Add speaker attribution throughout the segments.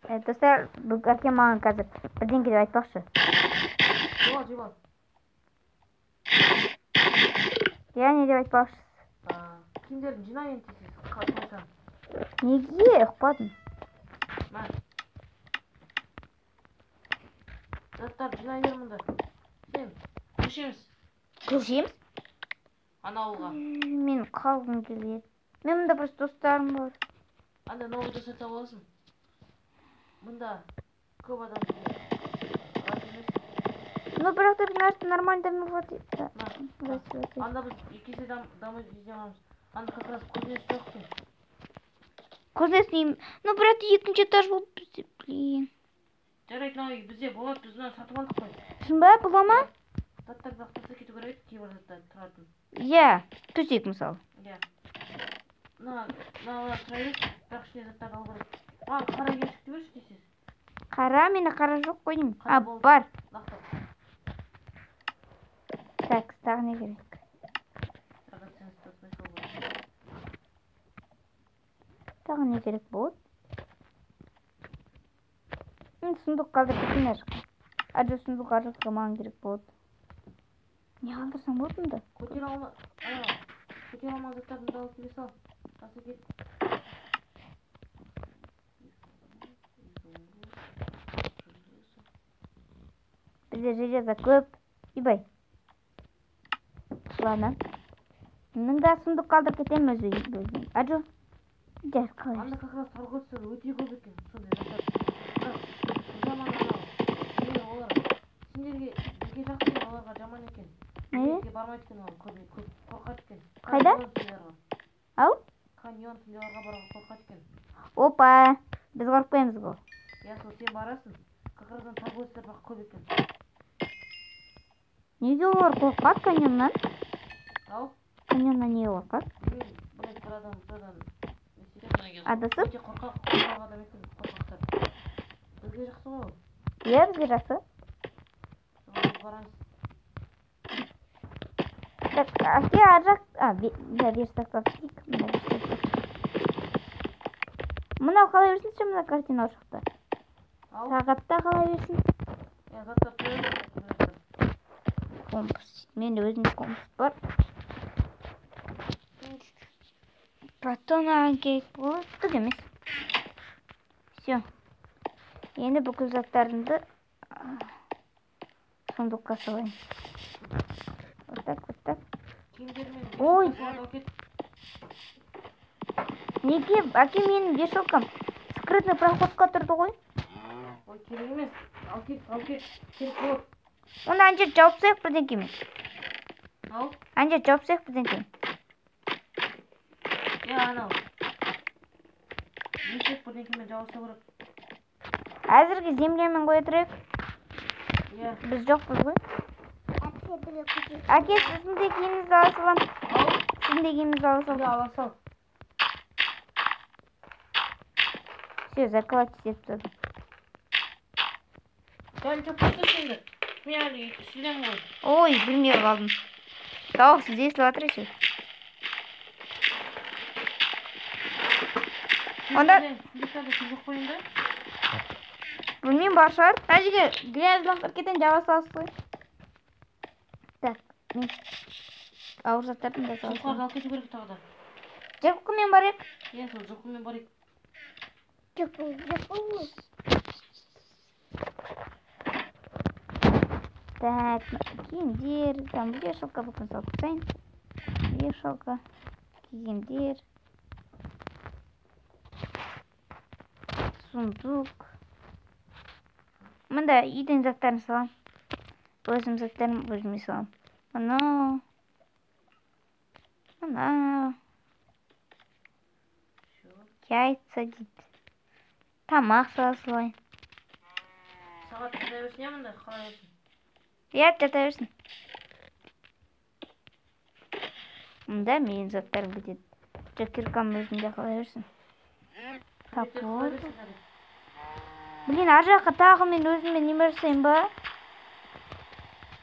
Speaker 1: Достар, әкем маған қазір бірдеңке деп айтпақшы.
Speaker 2: Жеп ал, жеп ал.
Speaker 1: Иә, не деп айтпақшысыз?
Speaker 2: Киімдерін жина енді тез-тез, қойсаң.
Speaker 1: Неге ұқпадым?
Speaker 2: Мә. Заттарды жинай бер мұнда. Сен, көшеміз.
Speaker 1: Көшеміз?
Speaker 2: Ана ауылға.
Speaker 1: Мен қалғым келеді. Мен мұнда просто достарым бар.
Speaker 2: Анда новый достар тауып аласың. Мұнда көп адам рад емес.
Speaker 1: Ну, бірақ та біз нормально дамып жатыр.
Speaker 2: Мә, анда біз екі есе дамып жете аламыз. Анда как раз кузнец жоқ екен.
Speaker 1: Кузнец не... Ну, бірақ та екінші этаж болып бізде, блин.
Speaker 2: Жарайды, мынау үй бізде болады, біз мынаны сатып алдық қой.
Speaker 1: Шын ба, бола ма?
Speaker 2: Заттар бірақ тастап кету керек еді, кейбір заттар тұратын.
Speaker 1: Иә, төсек мысалы.
Speaker 2: Иә. Мыналар тұра берсін, бірақ ішіне заттарды алу керек. Маған қара ящикті берші десеңіз.
Speaker 1: Қара, менде қара жоқ қой деймін.
Speaker 2: Қара
Speaker 1: А,
Speaker 2: болды.
Speaker 1: бар.
Speaker 2: Лақтыр.
Speaker 1: Так, тағы не керек? Тағы не керек болады? Мен сундук қалдырып кетейін ар жаққа. Ар жақ сундук ар жаққа маған керек болады. Не қалдырсам болады мұнда?
Speaker 2: Көтере алма, ана, көтере алмаған заттарды алып келе сал. Тастап кет.
Speaker 1: Бізде железо көп. Үйбай. Ладно. Мында сундук қалдырып кетемін өз өзім. А жоқ. Жай, қалай
Speaker 2: Анда как раз торговцар өте көп екен. Сондай заттар. Бірақ жаман анау. Не, олар сендерге, бізге жақсы екен, оларға жаман екен.
Speaker 1: Не?
Speaker 2: Бізге бармайды екен олар, көбіне көп қорқады екен.
Speaker 1: Қайда?
Speaker 2: Каньон сондайларға.
Speaker 1: Ау?
Speaker 2: Каньон сондайларға баруға қорқады екен.
Speaker 1: Опа, біз қорықпаймыз ғой.
Speaker 2: Иә, сол сен барасың. Как раз ана торговцар бірақ көп екен.
Speaker 1: Неге олар қорқады каньоннан?
Speaker 2: Ау?
Speaker 1: Каньоннан неге қорқады?
Speaker 2: Мен бір рет бір адам, бір адам не істеген, содан кейін
Speaker 1: Адасып?
Speaker 2: Өте қорқақ адам екен, қорқақтар. Бізге жақсы ғой ол.
Speaker 1: Иә, бізге жақсы.
Speaker 2: Соған біз барамыз.
Speaker 1: Так, әке, ар жақ, а, да, верстак тастайық. Мына верстак. Мынау қала берсінші, мына картина ол жақта.
Speaker 2: Ау?
Speaker 1: Сағатта қала берсін.
Speaker 2: Иә, заттар тұра берсін.
Speaker 1: Компас. Менде өзімде компас бар. Потом маған керек болады. Түк емес. Всё. Енді бүкіл заттарымды сундукқа салайын. Вот так, вот так.
Speaker 2: Киімдермен
Speaker 1: Ой.
Speaker 2: вешалкаларды алып кет.
Speaker 1: Неге? Әке, менің вешалкам скрытный проходқа тұрды ғой.
Speaker 2: Ой, керек емес. Алып кет, алып кет. Керек болады.
Speaker 1: Онда ана жерді жауып тастайық бірдеңкемен.
Speaker 2: Ау?
Speaker 1: Ана жерді жауып тастайық бірдеңкемен.
Speaker 2: Иә, анау. Есек бірдеңкемен жауып тастау керек.
Speaker 1: Әзірге землямен қоя тұрайық.
Speaker 2: Иә.
Speaker 1: Біз жоқпыз ғой. Әке, сіздің де киіміңізді ала саламын.
Speaker 2: Ау?
Speaker 1: Сіздің де киіміңізді ала саламын.
Speaker 2: Иә, ала сал.
Speaker 1: Все, заколотить етіп тастадым.
Speaker 2: Бәрін жауып тасташы енді. Мен әлі үстіндемін ғой.
Speaker 1: Ой, білмей қалдым. Дауыс естіліп жатыр еще. Онда
Speaker 2: Сундуктарда кім жоқ қой енді?
Speaker 1: Білмеймін, бар шығар. Мына жерге грязь лақтырып кетемін, жаба саласыз ғой. Так, мен ауыр заттарды да саласыз.
Speaker 2: Жылқыларды алып кету керек тағы да.
Speaker 1: Жылқымен барайық.
Speaker 2: Иә, сол жылқымен барайық.
Speaker 1: Жылқы, жылқы. Так, киімдер, там вешалка, бүгін салып тастайын. Вешалка, киімдер. Сундук. Мында үйдің заттарын салам. Өзім заттарым өзіме салам. Мынау. Мынау. Яйца дейді. Тамақ сала салайын.
Speaker 2: Сағат жата берсін, иә, мында? Қалай берсін?
Speaker 1: Иә, жата берсін. Мында менің заттарым кетеді. Жоқ, киркам өзімде қала берсін. Топор. Блин, ар жаққа тағы мен өзіме неме жасайын ба?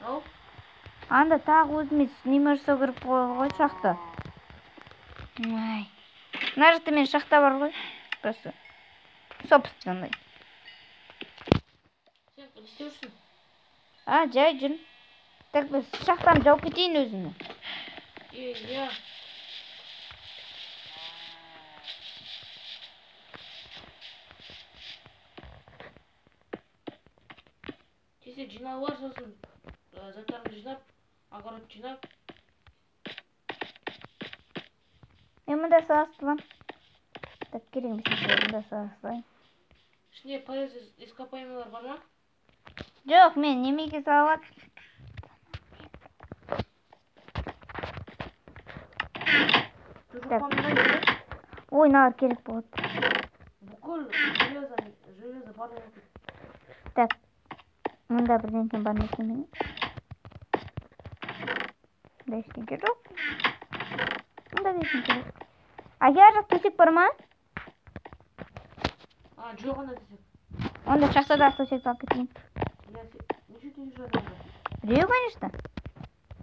Speaker 2: Ау?
Speaker 1: Анда тағы өзіме неме жасау керек болады ғой шахта. Ай. Мына жақта менің шахта бар ғой. Просто собственный.
Speaker 2: Не істеп жүрсің?
Speaker 1: А, жай жүрмін. Так, біз шахтаны жауып кетейін өзімнің.
Speaker 2: Иә. Тез жинап бар, сосын заттарыңды жинап, огород жинап.
Speaker 1: Мен мында саластырам. Так, керек емес нәрсе, мында сала салайын.
Speaker 2: Ішінде полезный ископаемыйлар бар ма?
Speaker 1: Жоқ, мен немеге салып
Speaker 2: Жоқ па мында не?
Speaker 1: Ой, мыналар керек болады.
Speaker 2: Бүкіл железо бар ма?
Speaker 1: Так, мында бірдеңке бар ма екен менің? Мында ештеңе жоқ. Мында да ештеңе жоқ. Әке, ар жақ төсек бар ма?
Speaker 2: А, жоқ анда төсек.
Speaker 1: Онда шахтадағы төсекті алып кетейін.
Speaker 2: Иә, неше төсек жатыр онда?
Speaker 1: Біреу, конечно.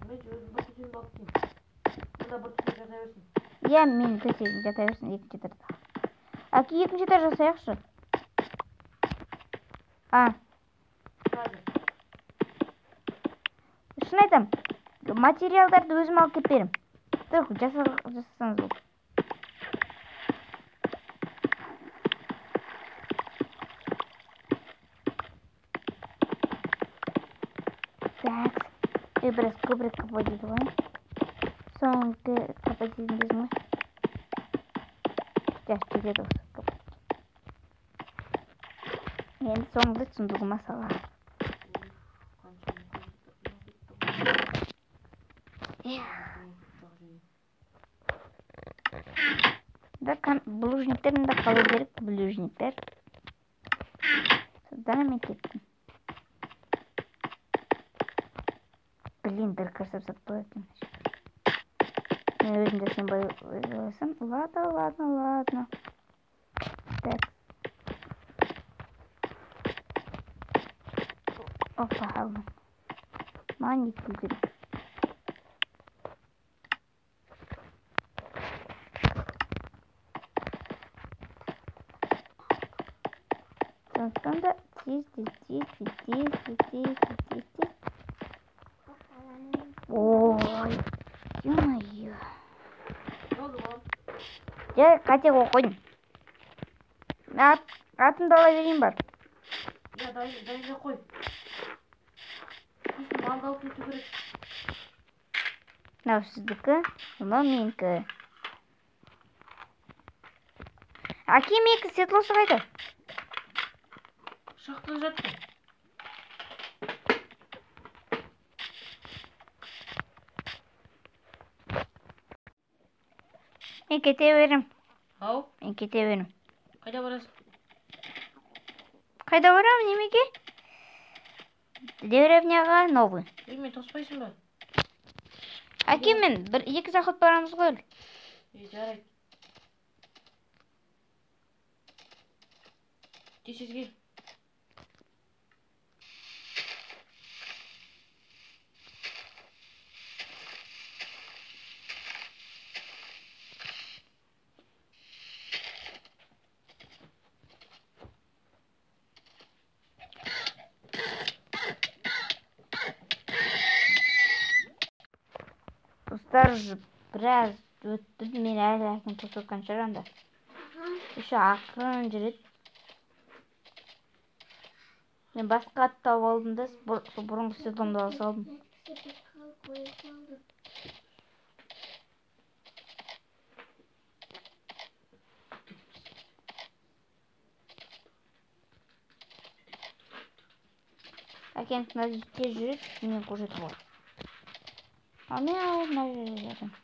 Speaker 2: Мен өзім бір төсегімді алып кетейін. Онда бір төсек жата берсін.
Speaker 1: Иә, мен төсегім жата берсін, екінші этажда. Әке, екінші этаж жасайықшы. А.
Speaker 2: Қазір.
Speaker 1: Шын айтам, материалдарды өзім алып келіп беремін. Только жасасаңыз болды. Так, біраз көбірек копать етіп алайын. Соңғы копать ететін кезім ғой. Жас жетеді осы копать. Енді соңғы сундугыма саламын. Да, булыжниктер мында қалу керек, булыжниктер. Содан мен кеттім. Блин, дырка жасап сатпай екен. Мен өзім де сенбай ойласам. Ладно, ладно, ладно. Так. Опа, алдым. Маған не ету керек? Сондықтан да тез, тез, тез, тез, тез, тез, тез, тез, тез, тез. Ой, ё-моё. Жай, қате қойып қойдым. Атымды ала берейін бар.
Speaker 2: Иә, дайын қой. Сосын малды алып кету керек.
Speaker 1: Мынау сіздікі, мынау менікі. Әке, менікі седлосы қайда?
Speaker 2: Шахтада жатты.
Speaker 1: Мен кете берем.
Speaker 2: Ау?
Speaker 1: Мен кете берем.
Speaker 2: Қайда барасың?
Speaker 1: Қайда барамын, немеге? Деревняға новый.
Speaker 2: Ей, мен тоспайсың ба?
Speaker 1: Әке, мен бір екі заход барамыз ғой.
Speaker 2: Ей, жарайды. Тез-тез кел.
Speaker 1: Достар, біраз өтті, мен әлі әкем тосып отқан шығар анда. Еще ақырын жүреді. Мен басқа ат тауып алдым да, сол бұрынғы седломды ала салдым. Әкем мына тез жүреді, мен көшеде болады. А мен ауыл мына жерде жатырмын.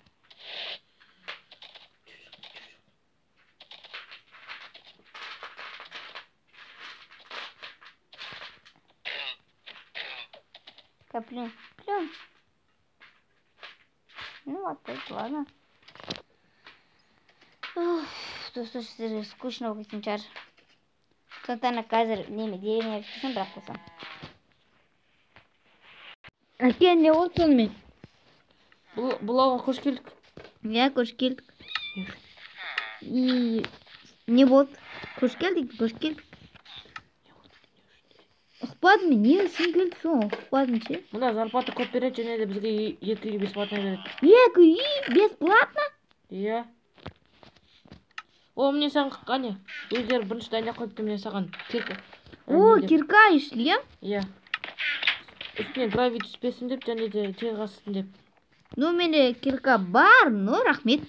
Speaker 1: Так, плюнь, плюнь. Ну, вот так, ладно. Уф, достар, сіздерге скучно болып кеткен шығар. Сондықтан қазір неме деревняға кетсем, бірақ қосамын. Әке, не болды сонымен?
Speaker 2: Бұл ауылға көшіп келдік.
Speaker 1: Иә, көшіп келдік. И не болды? Көшіп келдік, көшіп келдік. Ұқпадым мен, не үшін келдік, соны ұқпадым ше.
Speaker 2: Мына зарплата көп береді және де бізге екі үй бесплатно береді.
Speaker 1: Екі үй бесплатно?
Speaker 2: Иә. О, міне саған, қане, өздері бірінші дайындап қойыпты, міне саған кирка.
Speaker 1: О,
Speaker 2: не деп.
Speaker 1: Кирка и шлем.
Speaker 2: Иә. Үстіне гравий түспесін деп және де тез қассын деп.
Speaker 1: Ну, менде кирка бар, но рахмет.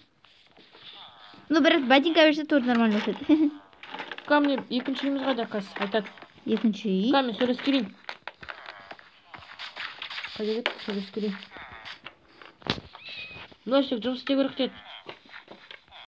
Speaker 1: Ну, бірақ ботинка берсе, тоже нормально өтеді.
Speaker 2: Ка, міне, екінші үйіміз қайда қазір айтады.
Speaker 1: Екінші үй.
Speaker 2: Ка, мен сөйлесіп келейін. Қайда кетті? Сөйлесіп келейін. Мына жерде жұмыс істеу керек деді.